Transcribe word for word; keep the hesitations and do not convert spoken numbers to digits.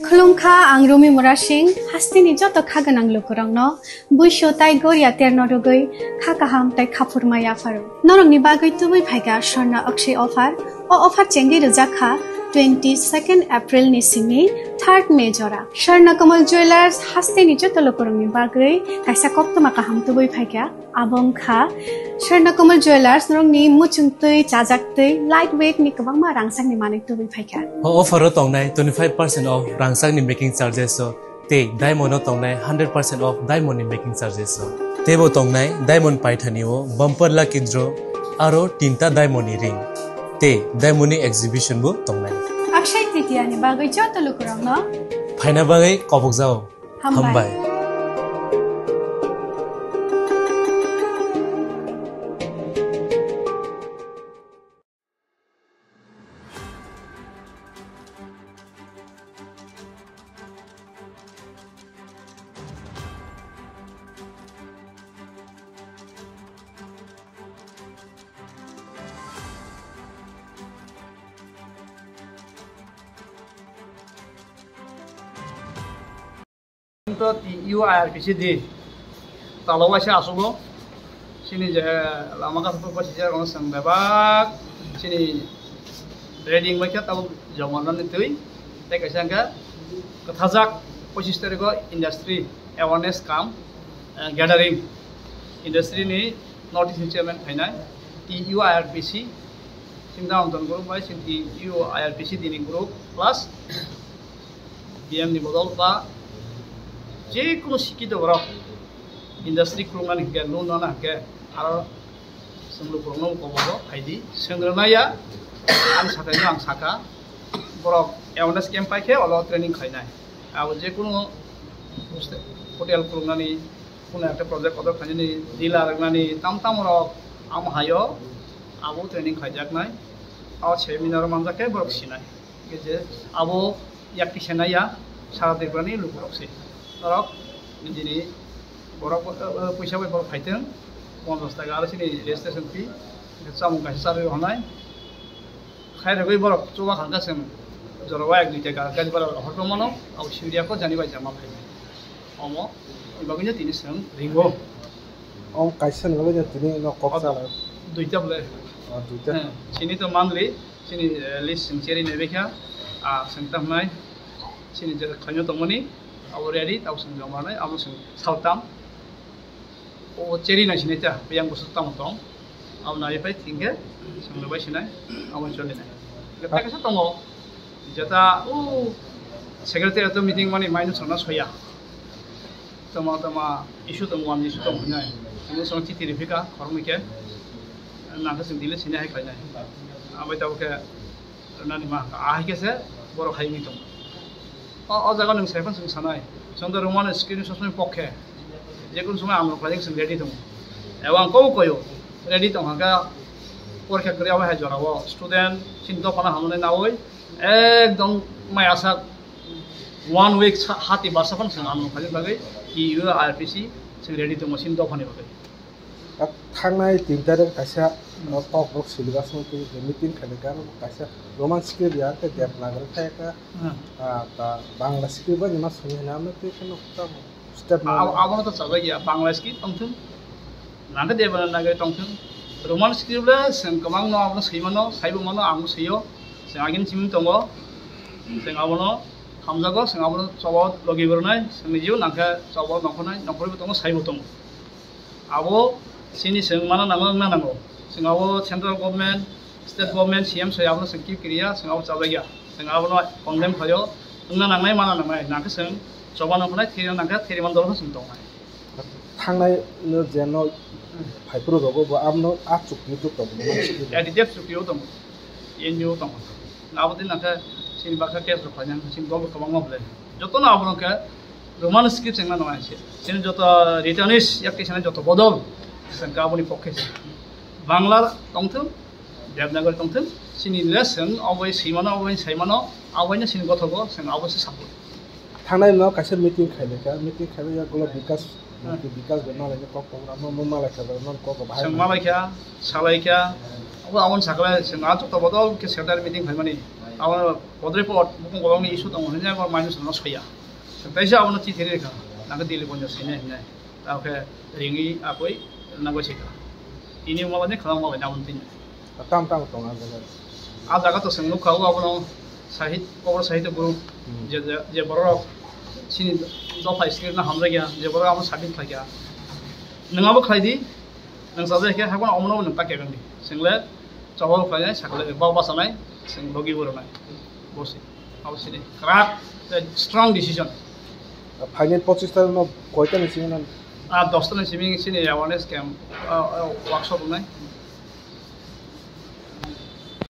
Khulumkha, ang Rumi Murasing, hasteni joto kha gwnang lukurokno buisu tai goria terno rwgwi kha kaham tai khaphurma yapharo. Norokni bagwi tubui phaikha Swarna Akshay offer. O offer chengwi rwjak kha twenty second April ni simi third May jora. Swarna Kamal Jewellers hasteni joto lukurokni bagwi kaisa koktwma kaham tubui phaikha. Abo wngkha Swarna Kamal Jewellers, norokni muchungtwi, chajaktwi, light weight ni kwbangma rangchakni manwi tubui phaikha. O offer o tongnai twenty five percent off rangchakni making charges o tei diamond o tongnai hundred percent off diamond ni making charges o. Teibo tongnai diamond paithani o bumper lucky draw aro tinta diamond ni ring tei diamond ni exhibition bo tongnai. Akshay Tritiya ni bagwi joto lukurokno phaina bagwi kobokjao. Hambai. Hambai. To T U I R P C di talo waisa asugo. Chini je lama kasa to basi je kono seng bebak chini reading bai khe tabo jomornani twi. Tei kaisa hwnkhe kwthajak pochis tarikho industry awareness cum, eh, gathering. Industry ni notice ni chairman phainai T U I R P C. Chini downtown group bai chini T U I R P C dini group plus B M ni bodol ba je kono sikito borok industry khulumnani hwnkhe loan rwna hwnkhe aro chwng lukurokno kobogo phaidi swngrwnaya. Ani sathai no ang saka borok awareness camp paikhe olo training khlainai abo je kono hotel khulumnani, kono ekta project order khlainani, dealer rwnani tam tam rok amo hayo abo training khaijaknai. Abo seminar manjak khe borok sinai. Hingke je abo yakti senai ya sara Tripura ni lukurok se. Norok nijini borok, eh, puisa bai borok phaiteng, ponchas taka aro chini registration fee, hingke chamung kaisa charwi honai. Khairogwi borok chuba khangkha chwng jorao ek dui taka gari bhara horto mano, abo suriya ko jani bai jama phai. Omo, ibagwino tini chwng ringo. Om kaisa ni bagwi tini no kok chala. Duita bole. Ah, duita. Eh, chini to monthly, chini, eh, list chwng cheri nai bekha, ah, chwng tamnai, chini je khaino tongmani, abo ready, tabo chwng joma nai, abo chwng saltam. O cheri nai sinai ta, yang bwswk tamo tong. Abo nai pai thingke, chwng bai sinai, abo choli nai. Lepta kaisa tongo, jeta, o, secretary to meeting mani mainu chwngno soya. Tama tama issue tong wan issue tong hinai. Ang song chiti rifika khoroknwi khe. Nang khe chwng delete sini hai khlainai. Abai tabuk khe nani ma ahai khe se borok hai wngwi tong. O, o jaga nwng sai phano chwng sanai. Chwng do Roman script ni sosmai pok khe. Je kun somoi amrok khlaijak chwng ready tong. Ebo ang kok koyo. Ready tong hangka porikha kwrwi abai hai jorao student chini dophano hamnai nawi ekdom mai asa one week sa-, hati barsa phano chwng ano khaina bagwi T U R P C chwng ready tongo chini dophani bagwi. A thangnai tin tarikh kaisa, uh, kok rok syllabus no twi meeting khaina garo kaisa Roman script ya khe Devanagari khai kha, hmm, ah, ta Bangla script bai ma songwi hwnwi ano twi kheno tamo step ma. Abo, abono to chajak ya, Bangla script tongthung. Nangkhe Devanagari tongthung. Roman script le chwng kwbangno abono swi mano, saibo mano, ang swiyo. Chwng agini simi tongo. Chwng abono hamjago, chwng abono chobo logi rwnai, chwng nijibo nangkhe chobo nongkhornai, nongkhorwibo tongo, saibo tongo. Abo chini chwng mana nango, wngna nango. Chwng abo central government, state government, C M soi abono chwng kip kiriya, chwng abo chajakya. Chwng abono condemn khlaio, wngna nangnai, mana nangnai. Nangkhe chwng choba nongkhornai, theri nangkhe theri man dolo chwng tongnai. Thangnai no je no phaiphuru rogo bo amno a chukti tuk tongo. A D T F chukti o tongo. N G O tongo. Abo din nangkhe chini bakha case rok khlainang, chini dol kwbangma bole. Jotono abono khe Roman script chengna nang se. Chini joto returnees yak tisana joto bodol. Chwng khe aboni pokhe se. Bangla tongthung, Devanagari tongthung, chini le chwng obai swimano, obai saimano, abaino chini gothogo, chwng abo se support. Thangnai no kaisa meeting khailai kha, meeting khailai ya gulo Bikas, hmm, mantri Bikas bai malai kha kok kok ramo, mo malai kha bai non kok bahai. Chwng malai kha, salai kha, abo aboni sakle chwng a joto bodol khe secretary meeting khaimani. Abo bodre pot bukung bolongni issue tongo hinwi abo manwi sono soya. Taisa abono chithi rikha, nangkhe Delhi bonjo sene hinwi. Tao khe ringwi akoi nangoi sika. Ini malani khalang malai nabon tini. Tam tam tong ang jaga. A jaga to seng nukha o abono sahit, kobor sahit guru. Hmm. Je, je, je borok sini dopha script na hamjakya, je borok amo submit khlaikya. Nwng abo khlai di, nwng sajak khe hakno omono nwng ta kebeng di. Sengle chobol khlainai, sakle bau basanai, seng logi boronai. Bosi, abo sini. Krak, eh, strong decision. Phaini pochis tarikh no koita ni simi nan? Ah, dosta ni simi sini awareness camp, ah, ah, workshop nai.